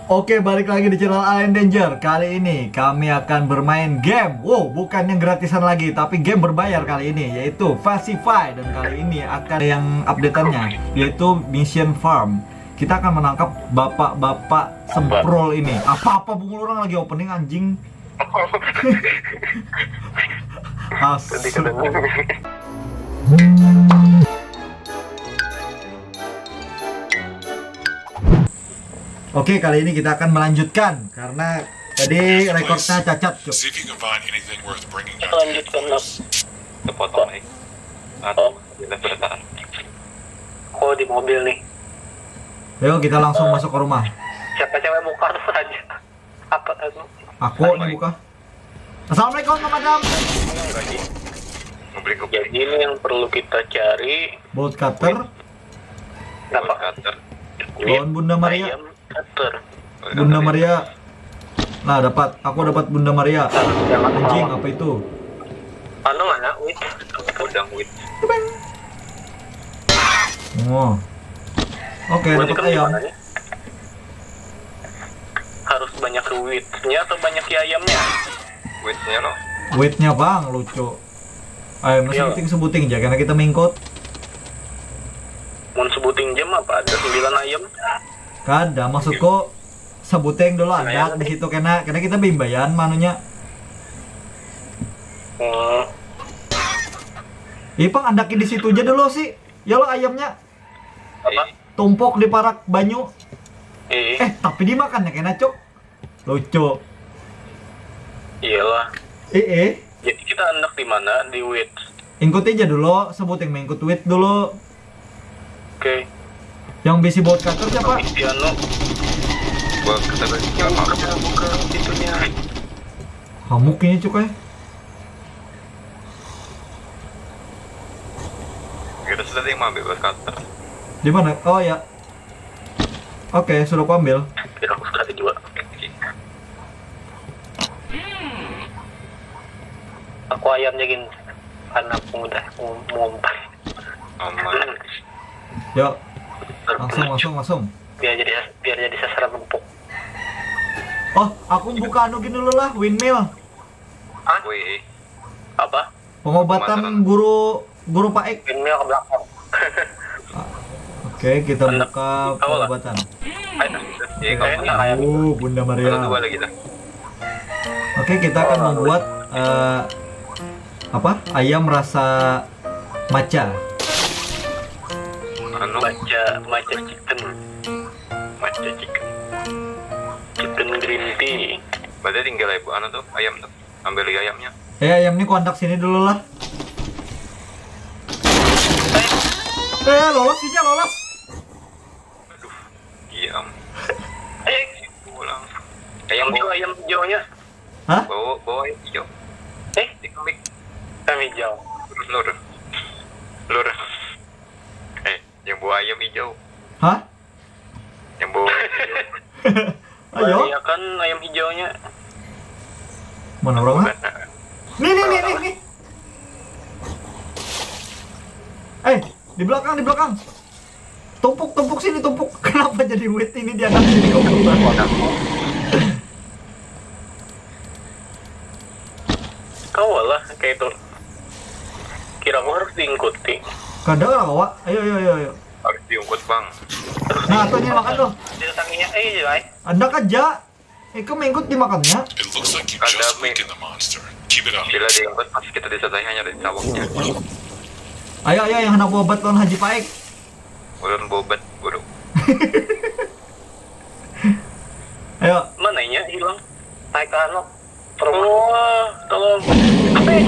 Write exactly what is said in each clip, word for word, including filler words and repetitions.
Oke, balik lagi di channel Alien Danger. Kali ini kami akan bermain game. Wow, bukan yang gratisan lagi, tapi game berbayar kali ini, yaitu Pacify. Dan kali ini akan yang updateannya, yaitu Mission Farm. Kita akan menangkap bapak-bapak semprol ini. Apa-apa bungul orang lagi opening, anjing. Asu. Oke, kali ini kita akan melanjutkan karena tadi rekornya cacat, cuk. See if you can find anything worth bringing Kita back. Lanjutkan, Mas. Kepotong nih. Atau tidak bertahan. Oh, di mobil nih. Ayo, kita langsung masuk ke rumah. Siapa cewek muka tuh aja? Apa aku? Aku ini buka. Assalamualaikum, Madam. Membeli kopi. Jadi ini yang perlu kita cari. Bolt cutter. Apa? Cutter. Lawan Bunda Maria. Ayam cutter. Bunda Maria. Nah, dapat. Aku dapat Bunda Maria. Jangan Anjing, salah. Apa itu? Anu mana? Wih. Udang wit. Oh. Oke, Berarti dapat kan ayam. Gimana nih? Harus banyak witnya atau banyak ayamnya? Witnya no. Witnya, Bang, lucu. Ayam Iya. sebuting-sebuting aja karena kita mengikut. Mun sebuting jam apa ada sembilan ayam? Kada, maksudku sebuting dulu Lumayan andak di situ kena kena kita bimbayan manunya. Hmm, Ih, Pang, andakin di situ aja dulu sih. Ya lo ayamnya apa? Tumpuk di parak banyu. Eh, Eh, tapi dimakannya kena, cuk. Lucu. Iyalah. Eh, eh. Jadi kita hendak di mana? Di wit. Ingkut aja dulu, sebuting mengikut wit dulu. Oke. Yang bisi bolt cutter siapa? Di anu. Buat kita bagi apa? Buka, buka itunya. Hamuk ini, cuk, eh. Kita sudah ada yang ambil buat cutter. Di mana? Oh ya. Oke, sudah ku ambil. Kira aku sekali dua. Aku ayamnya gini. Karena aku udah ngum- ngumpat. Aman. Yuk, langsung, langsung, langsung. Biar jadi biar jadi sasaran empuk. Oh, aku buka anu gini dulu lah, windmill. Wih. Apa? Pengobatan guru guru Paek. Windmill ke belakang. Oke, kita buka Tahu lah. Pengobatan. Ayo, iya, kalau Kayaknya kita kayak Uh, Bunda Ada Maria. Dua lagi dah. Oke, kita akan membuat eh, apa? Ayam rasa matcha. Anu, Matcha matcha chicken. Matcha chicken. Chicken green tea. Berarti tinggal ibu anu tuh, ayam tuh. Ambil lagi ayamnya. Eh, ayam ini kontak sini dulu lah. Eh, lolos sih, lolos. Aduh, diam. Eh, Pulang. Ayam ambil bawa, ayam hijaunya. Hah? Bawa, bawa ayam hijau. Eh, Di kambing. Ayam hijau. Lur, lur. Lur. Eh, yang bawa ayam hijau. Hah? Yang bawa ayam hijau. Ayo. Iya kan ayam hijaunya. Mana orang? Nih, nih, nih, nih, nih. Eh, di belakang, di belakang. Tumpuk, tumpuk sini, tumpuk. Kenapa jadi wit ini di atas sini kok? Kau lah kayak itu. Kira aku harus diikuti. Kada lah, Wak. Ayo, ayo, ayo, ayo. Harus diungkut, Bang. Nah, tuh nih makan tuh. Dia tanginya, eh, iya, eh. Anda aja. Eh, kau mengikut dimakannya. It looks like you Kada just mi- weakened the monster. Keep it up. Bila diungkut, pas kita disetai hanya dari cawaknya. Ayo, ayo, yang hendak obat lawan Haji Paek. Ulun bobat, buru. Ayo. Mana nya hilang? Naik ke anu. Ke rumah. Wah, tolong. Apa ya?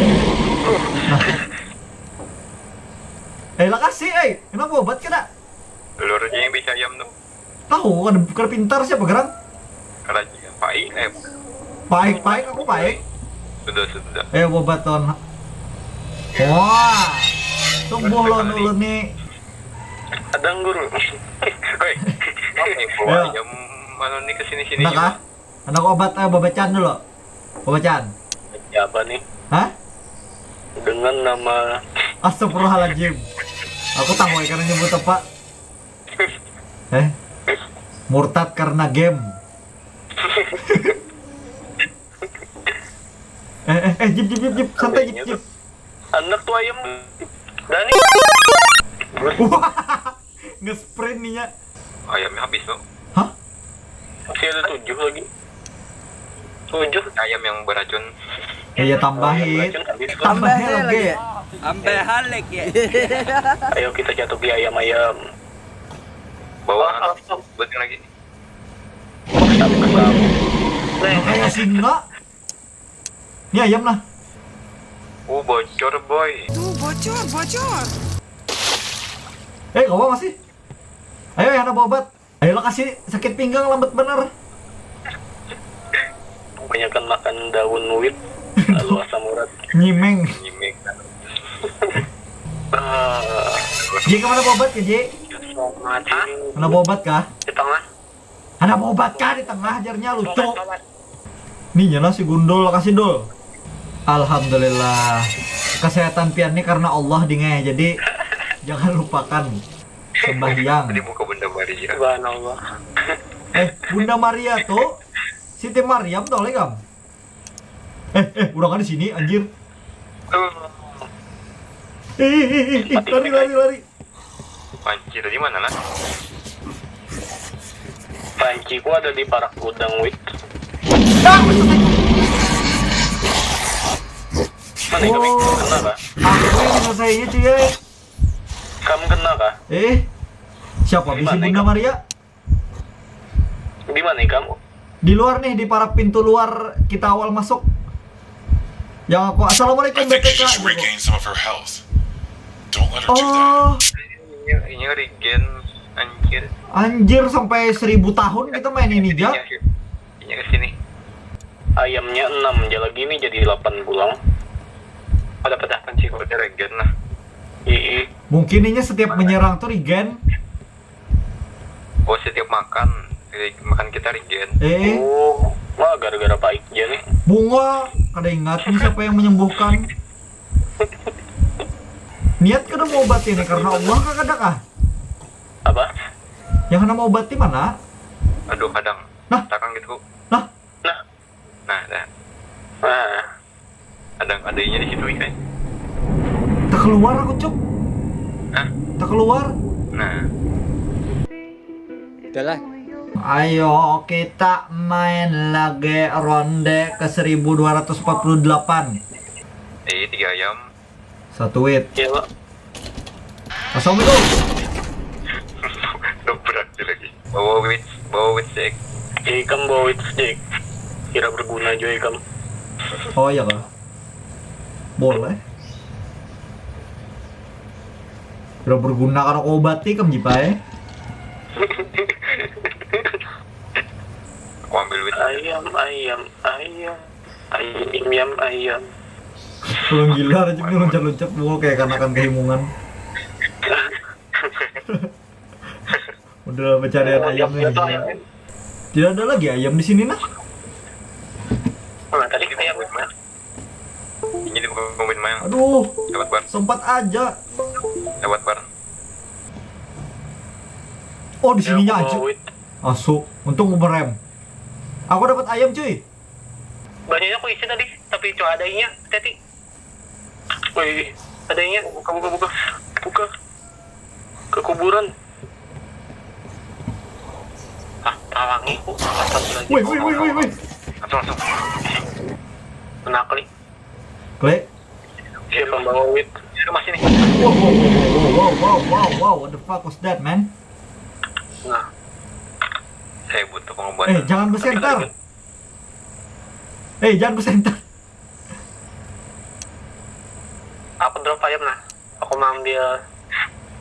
Eh, lah kasih, eh. Kenapa obat kena? Lur aja yang bisa ayam tuh. Tahu, kada, kada pintar siapa gerang? Raja, Paik, eh, Paek, Paek, aku Paek. Sudah, sudah. Eh, obat ton. Wah. Tumbuh lo dulu nih. Kadang guru. Hei, apa yang bawa Ya. Ayam mana nih kesini-sini Hendak juga? Ah? Hendak obat, eh, babacan dulu. Babacan. Siapa nih? Hah? Dengan nama Astagfirullahaladzim. Aku tahu ya karena nyebut apa. Eh? Murtad karena game. Eh, eh, eh, Jip, Jip, Jip, Jip, santai, Jip, Jip. Anak tuh ayam. Dani. Wah, nge-sprint nih ya. Ayamnya habis tuh. Hah? Masih ada tujuh lagi. Tujuh. Ayam yang beracun. Iya, tambahin. Beracun habis. Tambahin lagi. Ambehan lagi. Ayo kita jatuhi ayam-ayam. Bawa Oh, anak oh, oh. Buat yang lagi. Siapa tahu. Nah, kayak singa. Ini ayam nah. Uh, bocor boy. Tuh bocor, bocor. Eh, kawa masih. Ayo, yang ada obat. Ayolah, kasih sakit pinggang lambat bener. Kebanyakan makan daun wit. Lalu asam urat. Nyimeng. Nyimeng. Ah, Ji, kemana obat ya, Ji? Selamat ini. Mana obat kah? Di tengah. Mana obat kah di tengah, jarnya lucu. Nih, nyala si Gundul, kasih Dul. Alhamdulillah. Kesehatan pian nih karena Allah, Dingai. Jadi jangan lupakan sembahyang. Di muka Bunda Maria. Subhanallah. Eh, Bunda Maria tuh Siti Maryam tuh, oleh kam. Eh, eh, urang ada sini, anjir. Tuh. Eh, eh, eh, eh, lari, lari, lari. Panci tadi mana lah? Panciku ada di parak gudang wit. Ah, maksudnya. Mana kami Oh. Kena kah? Aku yang selesainya, cuy, ya. Kamu kena kah? Eh, siapa bisi Gimana Bunda itu? Maria? Di mana kamu? Di luar nih, di parak pintu luar kita awal masuk. Yang aku, "Assalamualaikum, I think you B T K," just gitu. Regain some of her health. Don't let her do that. Oh, Ini, ini regen, anjir. Anjir, sampai seribu tahun kita main ini, ja. Ini ke sini. Ayamnya enam aja lagi nih, jadi delapan pulang. Ada pecah panci kok, ada regen lah. Ii. Mungkin ini setiap menyerang tuh regen. Oh, setiap makan, jadi makan kita regen. Eh, Oh, wah, gara-gara baik aja nih. Bunga, kada ingat nih siapa yang menyembuhkan. Niat kada mau obat ini karena Allah kah, kada kah? Apa? Yang kada mau obat di mana? Aduh, kadang. Nah. Takang gitu. Nah. Nah. Nah, dah. Nah. Ada, adanya di situ, kan? Tak keluar aku, Cuk. Hah? Tak keluar. Nah. Udahlah. Ayo kita main lagi ronde ke seribu dua ratus empat puluh delapan. Eh, tiga ayam. Satu wit. Ya, Pak. Assalamualaikum. Dobrak dia lagi. Bawa wit, bawa wit, Jack. Jadi kamu bawa itu, Jack. Kira berguna juga kamu. Oh iya kah? Boleh. Kira berguna karena obati kam jipai. Aku ambil wit. Ayam, ayam, ayam. Ayam, ayam, ayam. Belum gila aja nih, loncat-loncat bunga kayak kanakan kehimungan. Udah pencarian ayam nih. Gila. Tidak ada lagi ayam di sini nah. Nah, tadi ayam. Ini di bukan main. Aduh, Lewat bar, sempat aja. lewat bar. Oh, di sininya aja. Bawa wit. Asu, untung aku berem. Aku dapat ayam, cuy. Banyaknya aku isi tadi, tapi cuma adanya tadi. Wih, adanya buka, buka, buka, buka. Ke kuburan. Ah, talangi ku. Astagfirullahaladzim. Wih, wih, wih, wih, wih. Langsung, langsung. Menakli. Klik. Siapa bawa wit? Di rumah sini. Wow, wow, wow, wow, wow, wow, wow, what the fuck was that, man? Nah, Saya butuh Eh, pengobatan. jangan bersentar. Eh, jangan bersentar. aku drop ayam nah. Aku mau ambil.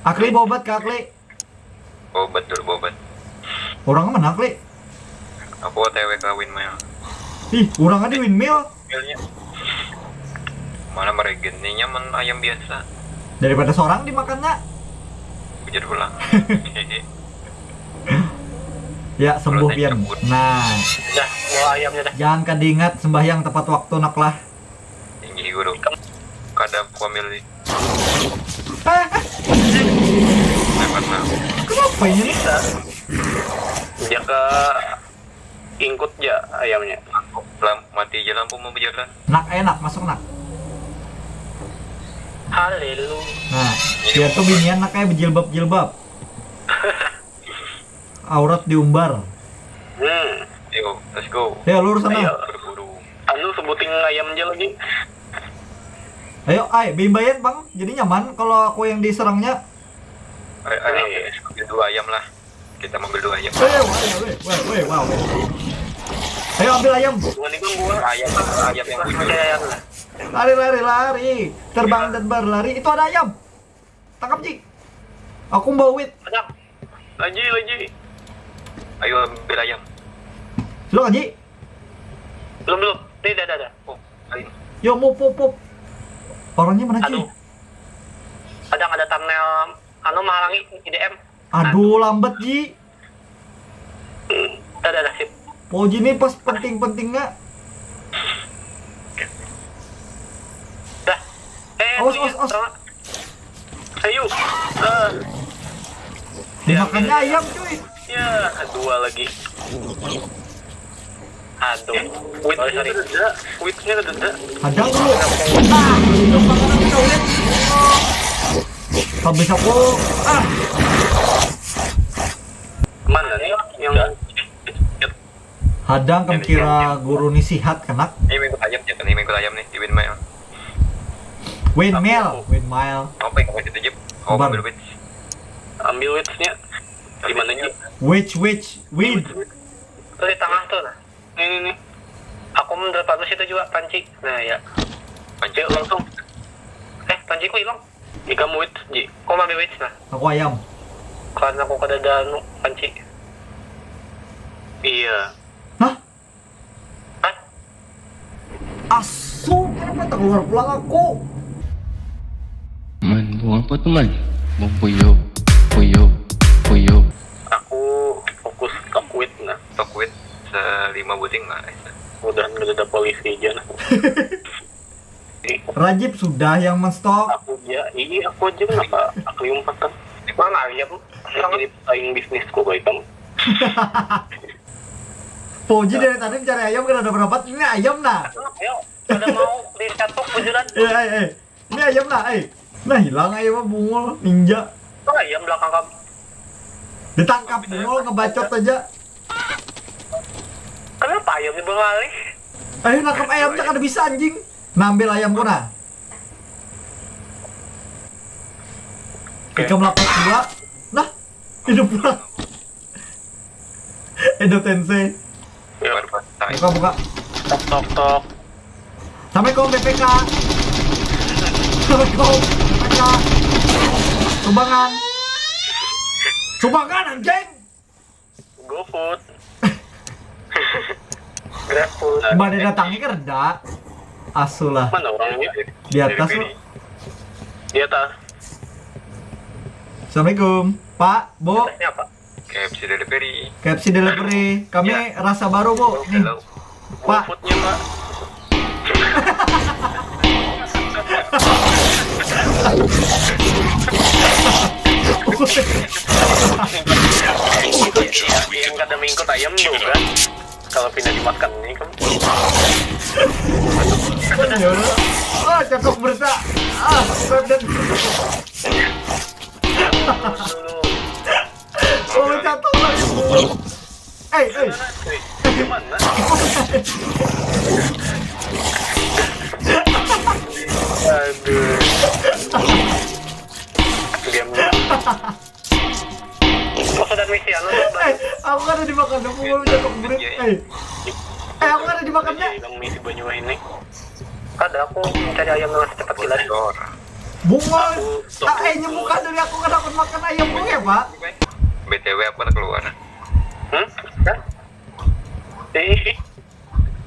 Akli bawa obat ke Akli. Bawa obat dulu, bawa obat. Orang mana, Akli? Aku O T W ke windmill. Ih, orang ada windmill. Windmillnya. Mana meregen nih, nyaman ayam biasa. Daripada seorang dimakannya. Bujur pulang. Ya, sembuh pian. Nah, Dah, bawa ayamnya dah. jangan kada ingat sembahyang tepat waktu, nak lah. Tinggi guru. Kada aku ambil di Eh, eh, lewat lah. kenapa ini? Bisa. Jaka ingkut ja ayamnya. Lam-, mati aja lampu mau berjalan. Nak, eh, nak, masuk, nak. Haleluya. Nah, dia tuh binian nak kayak berjilbab-jilbab. Aurat diumbar. Hmm. Ayo, let's go. Ya, lurus sana. Ayo. Berburu. Anu, sebuting ayam aja lagi. Ayo, ay, bimbayan, Bang. Jadi nyaman kalau aku yang diserangnya. Ayo, ayo, ambil dua ayam lah. Kita mau ambil dua ayam. Ayo, ayo, weh, weh, weh, wow, weh. Ayo, ambil ayam. Bukan itu gua. Ayam, ayam yang bujur. Lari, lari, lari. Terbang dan berlari. Itu ada ayam. Tangkap, Ji. Aku bawa wit. Ada. Lagi, lagi. Ayo ambil ayam. Lo, Ji. Belum, belum. Nih, dah, dah, dah. Oh, ayo. Yo, mop, mop, mop. Orangnya mana, Ji? Aduh. Ada, ada thumbnail anu menghalangi I D M. Aduh, lambat, Ji. Dah, dah, dah, sip. Poji ini pas penting-pentingnya. Dah. Eh, Awas, tuh, awas, ya, awas. Sama. Ayo. Eh, Dimakannya ayam, cuy. Ya, dua lagi. Aduh. Witnya ada. Witnya ada. Hadang dulu. Ah, hidup banget aku, wit. Habis aku. Ah, Mana nih yang hadang kam kira guru ni sihat kenak. Ini minggu ayam ya, ini minggu ayam nih di windmill. Windmill, windmill. Apa yang kamu itu, Jip? Oh, Bar. Ambil wits. Ambil witsnya. Di mana, Jip? Which, which, win. Tuh di tengah tuh, nah. Ini nih. Aku mendapat situ juga panci. Nah, ya. Panci langsung. Eh, panciku hilang. Ikam wits, Ji. Kau ambil wits, nah. Aku ayam. Karena aku kada ada anu, panci. Iya. Hah? Hah? Asu, kenapa keluar pulang aku? Man, buang apa tuh, man? Buang puyo, puyo, puyo. Aku fokus ke quit, nah. Ke quit selima buting lah. Mudahan kada ada polisi aja, nah. Rajib sudah yang menstok. Aku aja, iya, aku aja kenapa aku yang umpatan. Mana ayam? Jadi aing bisnisku kau hitam. Poji dari tadi mencari ayam kan ada berapa? Ini ayam nah. Ayo, pada mau dicatok bujuran. Eh, eh, eh. Ini ayam nah, eh. Nah, hilang ayam bungul ninja. Itu ayam belakang kamu. Ditangkap bungul ngebacot aja. Kenapa ayamnya beralih? Ayo nangkap ayam tak ada bisa anjing. Nah, ambil ayamku nah. Ikam lapas dua. Nah, hidup pulang. Edo Tensei. Ya, Buka, buka. Tok, tok, tok. Assalamualaikum B P K. Assalamualaikum B P K. Sumbangan. Sumbangan anjing. GoFood. GrabFood. Mbak ada datangi kerja. Asulah. Mana orangnya? Di atas lu. Di atas. Assalamualaikum. Pak, Bu, Ini apa? K F C delivery. K F C delivery. Kami rasa baru, Bu. Nih. Hello. Pak. GoFoodnya, Pak. Yang kada mengikut ayam juga. Kalau pindah dimakan ini kan. Ya Allah. Ah, cakep bersa. Ah, subscribe dan. Oh, cakep. Eh, eh. Wih, gimana? Aduh. Diam. Oh, sudah misi anu. Eh, aku kada dimakan, aku mau jatuh berit. Eh. Eh, aku kada dimakannya. Yang misi banyu ini. Kada, aku mencari ayam yang cepat kilat. Bungul. Ah, eh, nyemuka dari aku kada dapat makan ayam, Bung, ya, Pak? B T W aku nak keluar. Hmm? Hah? Ih.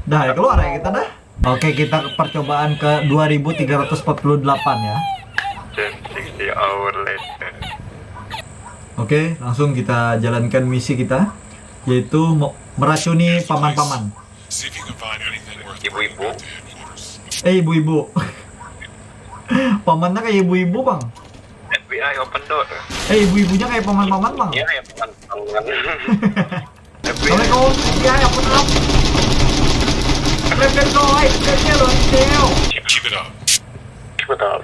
Dah, ya, keluar ya kita dah. Oke, kita ke percobaan ke dua ribu tiga ratus empat puluh delapan ya. Ten sixty hour later. Oke, langsung kita jalankan misi kita, yaitu me- meracuni paman-paman. Ibu-ibu. Eh, ibu-ibu. Pamannya kayak ibu-ibu, Bang. F B I open door. Eh, ibu-ibunya kayak paman-paman, Bang. Ya, ya, bukan. Bukan. Oh, ya, ya, pun up. Red Dead, bro, eh, Red Dead, lo, Theo. Keep it up. Betul.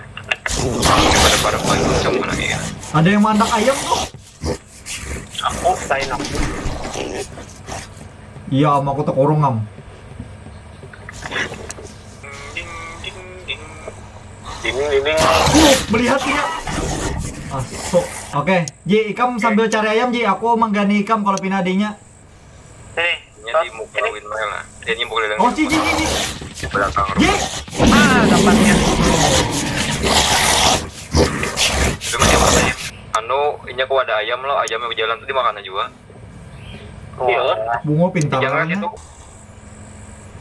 Pada pada paling kencang mana ya? Ada yang mandak ayam tuh. Aku lain aku. Iya, am, aku tekurung, am. Dinding dinding. Uh, melihat dia. Masuk. Oke, Ji, ikam sambil cari ayam, Ji. Aku manggani ikam kalau pina adanya. Sini. Ini di muka windmill lah. Ini muka leleng. Oh, Ji, Ji, Ji, Ji. Di belakang Ji. Rumah. Ah, dapatnya. Itu masih apa ya? Anu, ini aku ada ayam lo, ayamnya berjalan tadi makan juga. Iya. Bungo pintar Jangan orangnya. Itu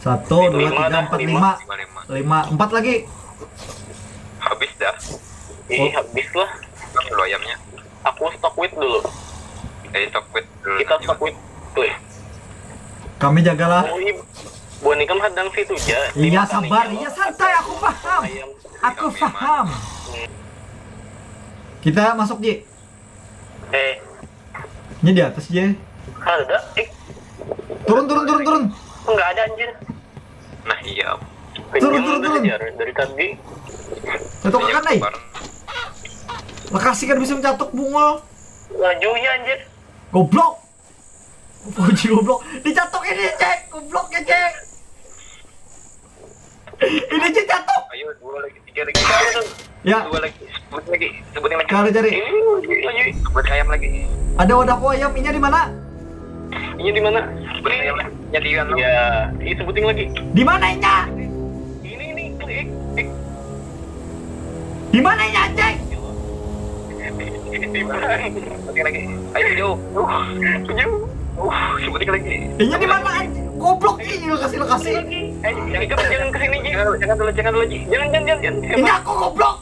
Satu, dua, Lima tiga, dah, empat, lima. lima. Lima lima. Lima, empat lagi. Habis dah. Ih, habis lah. Kan dulu ayamnya. Aku stock wheat dulu. Jadi stock wheat dulu. Kita stock wheat tuh. Kami jagalah. Oh, iya. Buan ikam hadang situ ja. Iya, sabar. Iya, santai. Aku paham. Ayam. Aku paham. Kita masuk, Ji. Eh, Ini di atas, Ji. ada. Eh, Turun, turun, turun, turun. enggak ada anjir. Nah iya. Turun, turun, turun. Kejar dari tadi. Catok kan, ai. Bareng. Lekasi kan bisa mencatok bungul. Laju ya anjir. Goblok. Puji goblok. Dicatok ini, Cek. Goblok ya, Cek. Ini, Cek, catok. Ayo dua lagi, tiga lagi. Ya, Dua lagi. Sebutin lagi. Sebutin lagi. cari, cari. Ini laju, laju. Sebutin ayam lagi. Ada wadahku ayam. Inya di mana? Ini di mana? Sebutin ayam lagi. Nyadian lo. Ya, ini sebutin lagi. Di mana inya? Ini, ini, klik, klik. Di mana inya, Cek? Di mana? Sebutin lagi. Ayo jauh. Uh, jauh. Uh, sebutin lagi. Inya di mana, anjing? Goblok, ih, lokasi, lokasi. Eh, jangan, jangan ke sini, Ji. Jangan dulu, jangan dulu, jangan dulu, Ji. Jangan, jangan, jangan, jangan. Ini aku, goblok.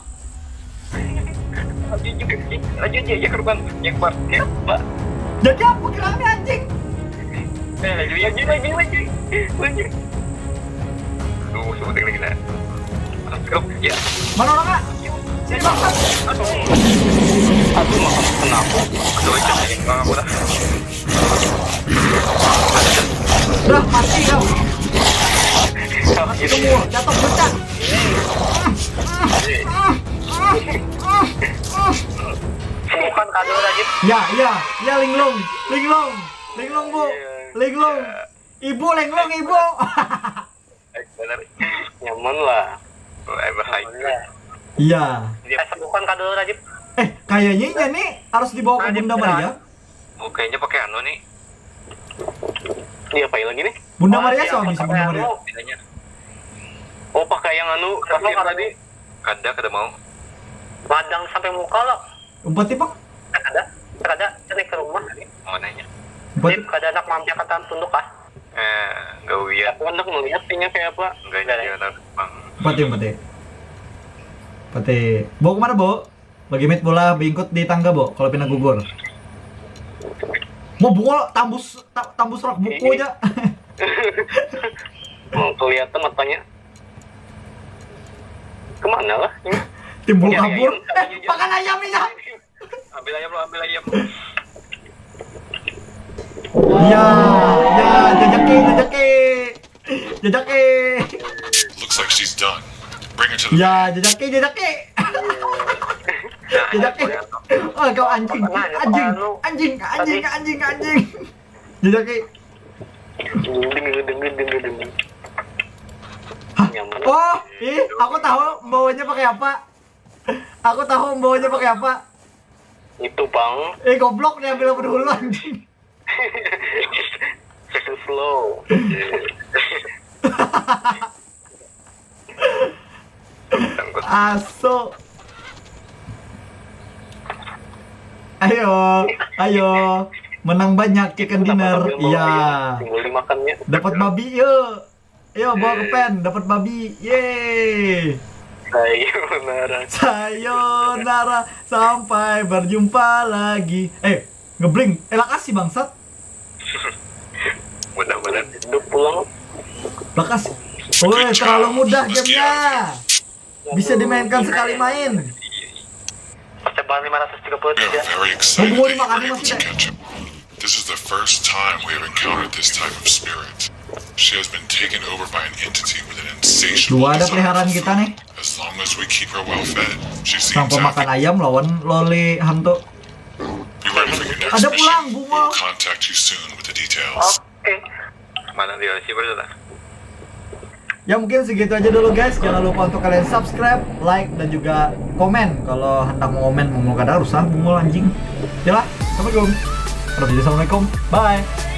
Laju, Ji. Laju, Ji, ya, korban. Ya, korban. Ya, Pak. Jadi apa geraknya, anjing? Eh, laju, ya. Laju, laju, laju. Laju. Aduh, sebutin lagi dah. Aduh, ya. Mana orangnya? Sini, bangsat. Aduh, makan kenapa? Aduh, jangan, jangan, aku dah. Dah, mati kau. Salah gitu. Semua, jatuh pecah. Bukan kado lagi. Ya, ya, ya, linglung. Linglung. Linglung, Bu. Linglung. Ibu, linglung, Ibu. Eh, bener. Nyaman lah. Oh, eh, bahaya. Iya. Eh, bukan kado lagi. Eh, kayaknya ini nih harus dibawa ke Bunda Maria. Oh, kayaknya pakai anu nih. Diapain lagi nih? Bunda Oh, Maria iya, so, bisa pakai Bunda anu. Maria. Bedanya. Oh, pakai yang anu, Kasih apa tadi? Kada, kada mau. Ladang sampai muka lah. Umpati, Pak. Kada, kada, naik ke rumah. Mau nanya. Umpati. Sip, kada anak mampir kata tunduk ah. Eh, gawian. Aku hendak melihat inya kayak apa. Enggak Enggak, jadi ya. Anak bang. Umpati, umpati. Umpati. Bawa kemana, Bu? Bagi mit bola bingkut di tangga, Bu, kalau pina gugur. Mau bungul tambus ta- tambus rak buku aja. Oh, kelihatan matanya. Kemana lah? Ini? Timbul Nyari kabur. Ayam. Eh, makan ayam ini. Ambil ayam lo, ambil ayam. Ya, ya, jajaki, jajaki. Jajaki. Looks like she's done. Bring her to the Ya, jajaki, jajaki. Jajaki. Oh, kau anjing. Anjing, anjing, anjing, anjing, anjing. Jajaki. Ding, ding, ding, ding, ding, ding. Hah? Nyaman. Oh, ih, aku tahu membawanya pakai apa. Aku tahu membawanya pakai apa. Itu pang. Eh, goblok, diambil apa dulu, anjing? Too slow. Aso. Ayo, ayo. Menang banyak chicken dinner. Iya. Tinggal dimakannya. Dapat babi, yuk. Ayo, bawa ke pen, dapat babi. Yeay. Sayonara. Sayonara, sampai berjumpa lagi. Eh, ngebling. Eh, lakasi, bangsat. Mudah-mudahan. Hidup pulang. Lakasi. Woi, terlalu mudah gamenya. Bisa dimainkan sekali main. Percobaan lima ratus tiga puluh They're tiga. very excited Hubungi that you makan were able masih to deh. Catch him. This is the first time we have encountered this type of spirit. She has been taken over by an entity with an insatiable Dua ada desire peliharaan for kita food. Nih. As long as we keep her well fed, she Sang seems pemakan happy. Ayam lawan loli hantu. Be ready for your next Ada mission. pulang, Bungo. We'll contact you soon with the details. Oke. Mana dia sih berarti? Ya mungkin segitu aja dulu guys. Jangan lupa untuk kalian subscribe, like, dan juga komen. Kalau hendak mau komen mau kada usah Bungo anjing. Oke lah, assalamualaikum. Assalamualaikum. Bye.